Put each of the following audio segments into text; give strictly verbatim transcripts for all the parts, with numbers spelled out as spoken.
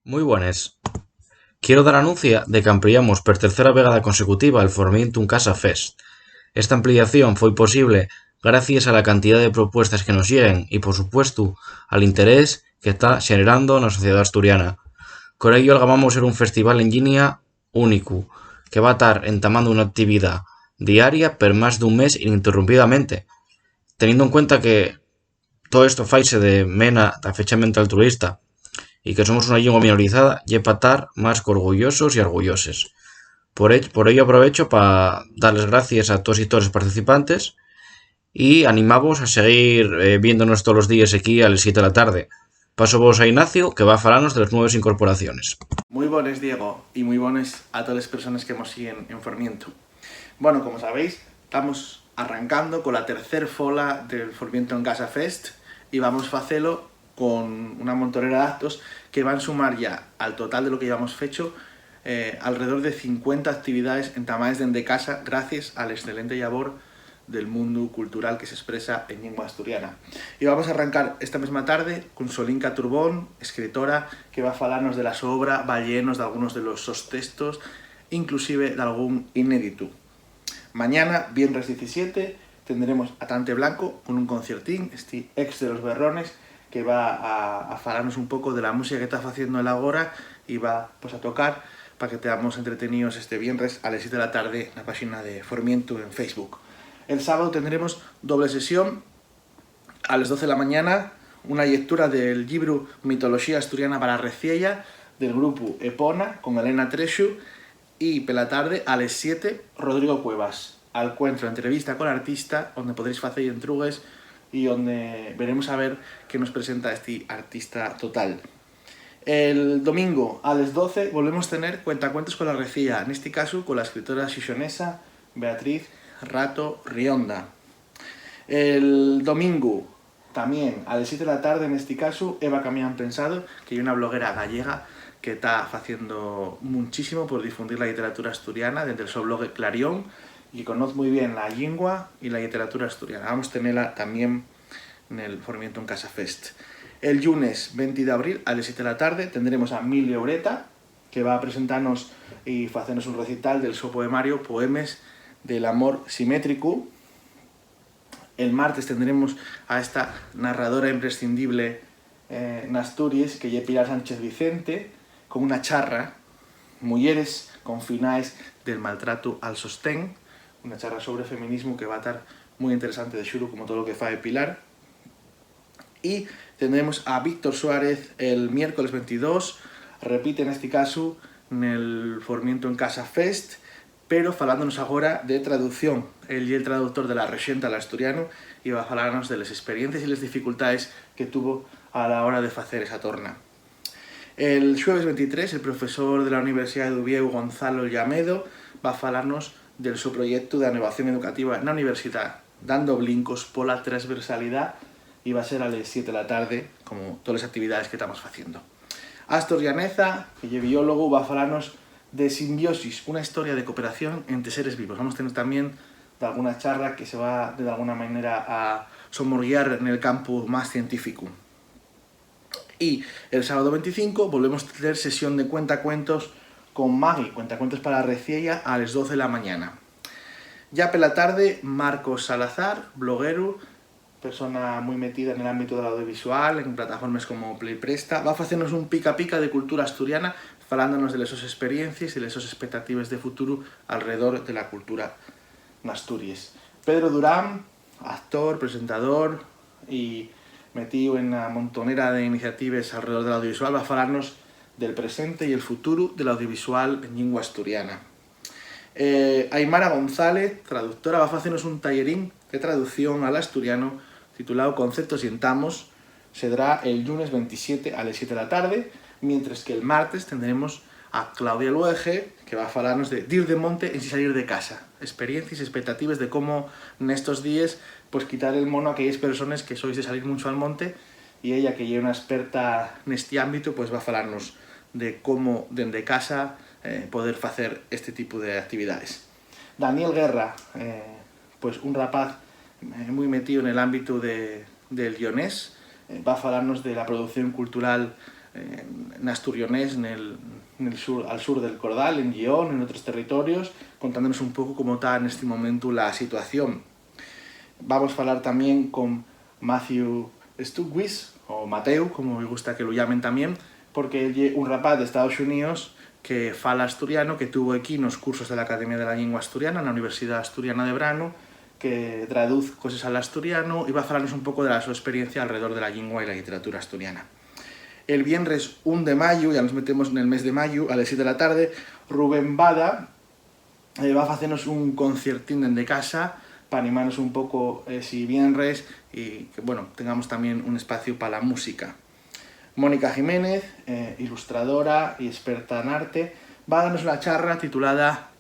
Mui bones. Quiero dar anuncia de qu'ampliamos per tercera vegada consecutiva el Formientu en Casa Fest. Esta ampliación foi posible gracies a la cantidá de propuestes que nos lleguen y, por supuestu, al interés que ta xenerando na sociedá asturiana. Con ello, algamamos ser un festival en llinia únicu, que va tar entamando una actividá diaria per más d'un mes ininterrumpidamente. Teniendo en cuenta que todo esto faise de mena ta fechamente altruista y que somos una llingua minorizada, ye pa tar más qu'orgullosos y orgulloses. Por ell-, por ello aprovecho pa dar les gracies a toos y toles participantes y animavos a seguir, eh, viéndonos tolos díes equí a les siete de la tarde. Paso vos a Ignacio, que va falanos de les nueves incorporaciones. Mui bones, Diego, y mui bones a toles persones que mos siguen en Formientu. Bueno, como sabéis, tamos arrancando cola tercer fola del Formientu en Casa Fest y vamos facelo con una montonera d'actos que van sumar ya al total de lo que llevamos fecho, eh, alredor de cincuenta actividaes entamaes dende casa gracies a l'excelente llabor del mundu cultural que s'espresa en llingua asturiana. Y vamos arrancar esta mesma tarde con Solinka Turbón, escritora, que va falanos de la so obra, va lleenos d'algunos de los sos textos, inclusive d'algún inéditu. Mañana, vienres diecisiete, tendremos a Tante Blanco con un conciertín, esti ex de Los Berrones, que va a, a falanos un poco de la música que ta faciendo él agora y va, pues, a tocar pa que teamos entreteníos este vienres a les siete de la tarde na páxina de Formientu en Facebook. El sábadu tendremos doble sesión. A les doce de la mañana, una llectura del llibru Mitoloxía asturiana pa la reciella, del grupu Epona, con Elena Trexu, y pela tarde, a les siete, Rodrigo Cuevas, alcuentro, entrevista col artista, onde podréis facer entrugues y onde veremos a ver qué nos presenta esti artista total. El domingo, a les doce, volvemos tener Cuentacuentos con la Recía, nesti casu cola escritora xixonesa Beatriz Rato Rionda. El domingu, tamién a les siete de la tarde, nesti casu, Eva Camián Pensado, que ye una bloguera gallega que ta faciendo munchísimo por difundir la lliteratura asturiana dende el so blogue Clarión, y que conoz mui bien la llingua y la lliteratura asturiana. Vamos tenela tamién nel Formientu en Casa Fest. El llunes venti d'abril, a les siete de la tarde, tendremos a Mili Oureta, que va a presentanos y facenos un recital del so poemario Poemes del amor simétricu. El martes tendremos a esta narradora imprescindible, eh, n'Asturies, que ye Pilar Sánchez Vicente, con una charra, Muyeres confinaes del maltratu al sostén, una charra sobre feminismu que va a tar mui interesante, de xuru, como todo lo que fae Pilar. Y tendremos a Víctor Suárez el miércoles veintidós, repite nesti casu nel Formientu en Casa Fest, pero falándonos agora de traducción. Él ye el traductor de La Rexenta al asturianu y va a falarnos de les experiencies y les dificultaes que tuvo a la hora de facer esa torna. El xueves veintitrés, el profesor de la Universidá d'Uviéu, Gonzalo Llamedo, va a falarnos del so proyectu de innovación educativa na universidá, Dando Blincos pola Transversalidá, y va a ser a les siete de la tarde, como toles actividaes que tamos faciendo. Astor Llaneza, que ye biólogu, va a falarnos de Simbiosis, una historia de cooperación ente seres vivos. Vamos tener tamién dalguna charra que se va, de dalguna manera, a somorguiar nel campu más científicu. Y el sábadu veinticinco volvemos tener sesión de cuentacuentos con Magui, cuentacuentos pa la reciella, a les doce de la mañana. Ya pela tarde, Marcos Salazar, blogueru, persona mui metida nel ámbitu del audiovisual, en plataformes como Play Presta, va facernos un pica pica de cultura asturiana, falándonos de les sos experiencies y les sos expectatives de futuru alredor de la cultura n'Asturies. Pedro Durán, actor, presentador y metíu en una montonera de iniciatives alredor del audiovisual, va falarnos del presente y el futuru del audiovisual en llingua asturiana. Eh, Aymara González, traductora, va facernos un tallerín de traducción al asturiano titulao Conceptos y entamos. Sedrá el llunes veintisiete a les siete de la tarde, mientres que el martes tendremos a Claudia Luege, que va falarnos de dir de monte ensin salir de casa, experiencies y expectatives de cómo nestos díes, pues, quitar el mono a aquelles persones que sois de salir muncho al monte, y ella, que ye una experta nesti ámbitu, pues, va falarnos de cómo dende casa, eh, poder facer este tipu de actividaes. Daniel Guerra, eh, pues, un rapaz, eh, mui metíu nel ámbitu de, del lleonés, eh, va falarnos de la producción cultural eh, n'asturionés nel, nel sur, al sur del Cordal, en Lleón, en otros territorios, contándonos un poco cómo ta nesti momentu la situación. Vamos falar tamién con Matthew Stugwis, o Mateu, como me gusta que lu llamen tamién, porque él ye un rapaz d'Estaos Xuníos que fala asturiano, que tuvo equí nos cursos de la Academia de la Llingua Asturiana, na Universidá Asturiana de Branu, que traduz coses al asturiano, y va falanos un poco de la so experiencia alredor de la llingua y la lliteratura asturiana. El vienres un de mayu, ya nos metemos nel mes de mayu, a les siete de la tarde, Rubén Bada, eh, va facenos un conciertín dende casa p'animanos un poco esi vienres y que, bueno, tengamos tamién un espaciu pa la música. Mónica Jiménez, eh, ilustradora y experta n'arte, va danos una charra titulada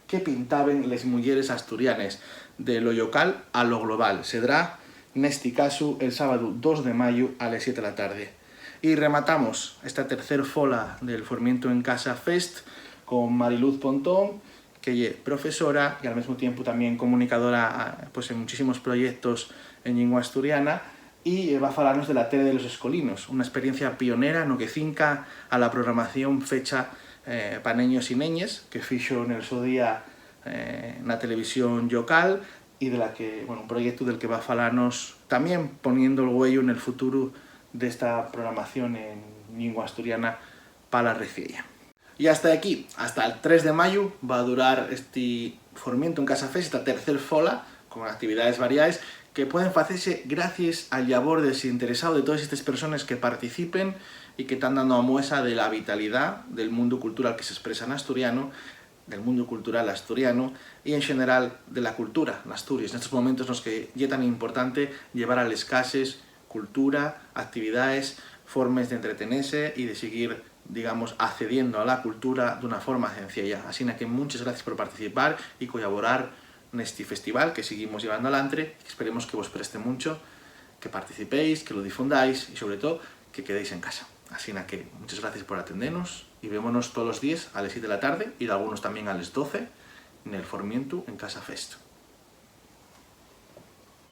"¿Qué pintaben les muyeres asturianes? De lo llocal a lo global". Sedrá, nesti casu, el sábadu dos de mayu a les siete de la tarde. Y rematamos esta tercer fola del Formientu en Casa Fest con Mariluz Pontón, que ye profesora y al mesmu tiempu tamién comunicadora, ah, pues, en muchísimos proyectos en llingua asturiana, y, eh, va falanos de La Tele de los Escolinos, una experiencia pionera no que cinca a la programación fecha, eh, pa neños y neñes, que fixo nel so día, eh, na televisión llocal, y de la que, bueno, un proyectu del que va falanos tamién, poniendo'l güeyu nel futuru d'esta programación en llingua asturiana pa la reciella. Y hasta aquí, hasta el tres de mayu va durar esti Formientu en Casa Fest, esta tercer fola, con actividaes variaes, que pueden facese gracies al llabor desinteresao de toes estes persones que participen y que tán dando a muesa de la vitalidá del mundu cultural que s'espresa n'asturianu, del mundu cultural asturianu y, en xeneral, de la cultura n'Asturies, nestos momentos nos que ye tan importante llevar a les cases cultura, actividaes, formes d'entretenese y de siguir, digamos, accediendo a la cultura d'una forma cenciella. Asina que munches gracies por participar y collaborar nesti festival que siguimos llevando alantre y que esperemos que vos preste muncho, que participéis, que lo difundáis y, sobre todo, que quedéis en casa. Asina que munches gracies por atendenos y vémonos tolos díes a les siete de la tarde y dalgunos tamién a les doce nel Formientu en Casa Fest.